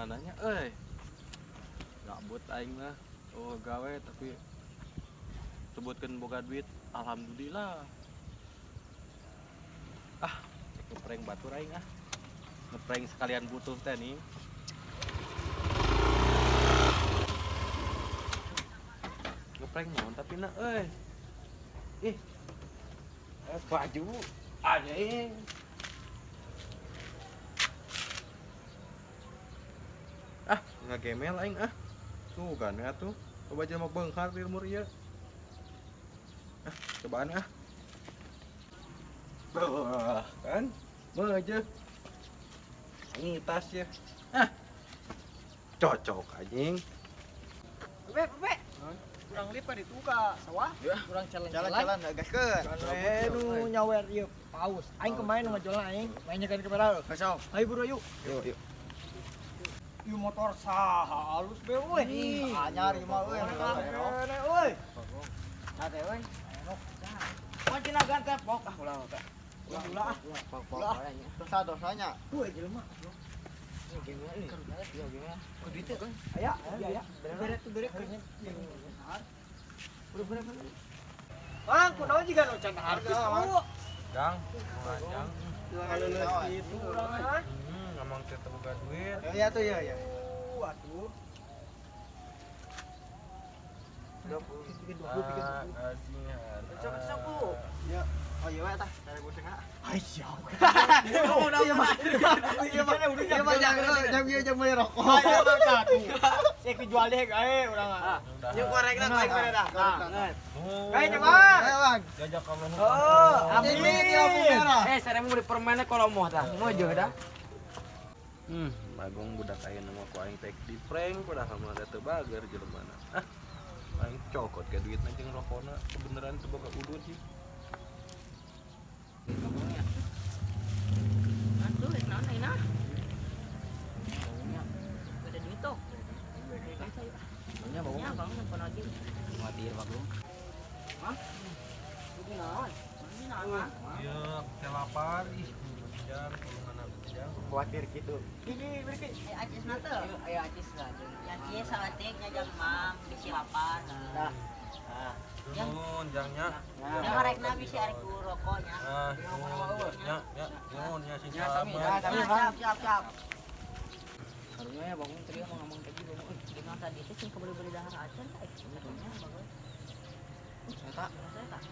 Kumaha nya euy. Gabut aing mah. Oh gawe tapi sebutkeun boga duit, alhamdulillah. Ah, cek ngeprank batur aing ah. Ngeprank sekalian butuh teh nih. Ngeprank naon tapi na euy. Ih. Baju anjing. Ah, ngagemel aing ah. Tuh kan ya tuh. Coba jelema beunghar di lembur ieu. Ah, cobaan ah. Bah, kan? Bah aja. Ini tas ya. Ah. Cocok anjing. Bebe, bebe. Kurang lipat itu ka sawah. Kurang jalan-jalan. Jalan-jalan gaskeun. Nu nyawer ieu paus. Aing kemarin ngajual aing, mainnya kan kamera. Besok. Ayo buru yuk. Yuk, yuk. Ieu motor saha halus be euy. Anyar ieu mah euy. Kene euy. Sate euy. Kuncina gantep pok ah ulah teh. Ulah ah. Ulah. Dosa-dosanya. Euy jelema. Aya, aya. Bere tuh bere. Udah bere. Bang, kunaon jiga nu can harga tuh. Jang, jang. Kalau Itu urang ah. Ngomong teh teu boga duit. Iya tuh iya ya. Waduh. Bikin 20, bikin 20. Kasihan. Sok sok ku. Iya. Oh iya we tah, 1500. Aisyah. Iya mah. Iya mah. Iya mah jangan jam ieu jam beli rokok. Ayo satu. Saya kejual deh gae urang ah. Yuk korekna korek dah. Kayak coba. Ayo Bang. Jajak kamu. Oh, Ini lampu merah. Saremu beli permennya kalau mau dah. Mau aja dah. Bagong budak ayeuna mah ku aing tek di prank padahal mah da teu bager jelemana. Ah, aing cokot ke duitna jeung rokona kebeneran teu boga udut sih. Aduh, naon ayeuna? Ada duit tuh. Nya bagong. Ya, bangun nelpon aja. Khawatir bagong. Hah? Ini naon? Ini naon, Mang? Iya, teh lapar ih, jang, tulungan jang. Khawatir gitu. Gini, beri. Acis na teu. Ayo acis lah. Ya acis saeutik nya jang Mang, bisi lapar. Nah. Nah. Nuhun jangnya. Yang rekna bisi arek ku rokoknya. Nah, nuhun nya, nya, nuhun nya sing Ya, sami, sabar. ya, sami. Siap, siap, siap. Karunya ya bagong tadi ngomong tadi bagong. Dengan tadi teh sing kebeli-beli dahar acan teh. Karunya bagong. Saya tak. Saya tak.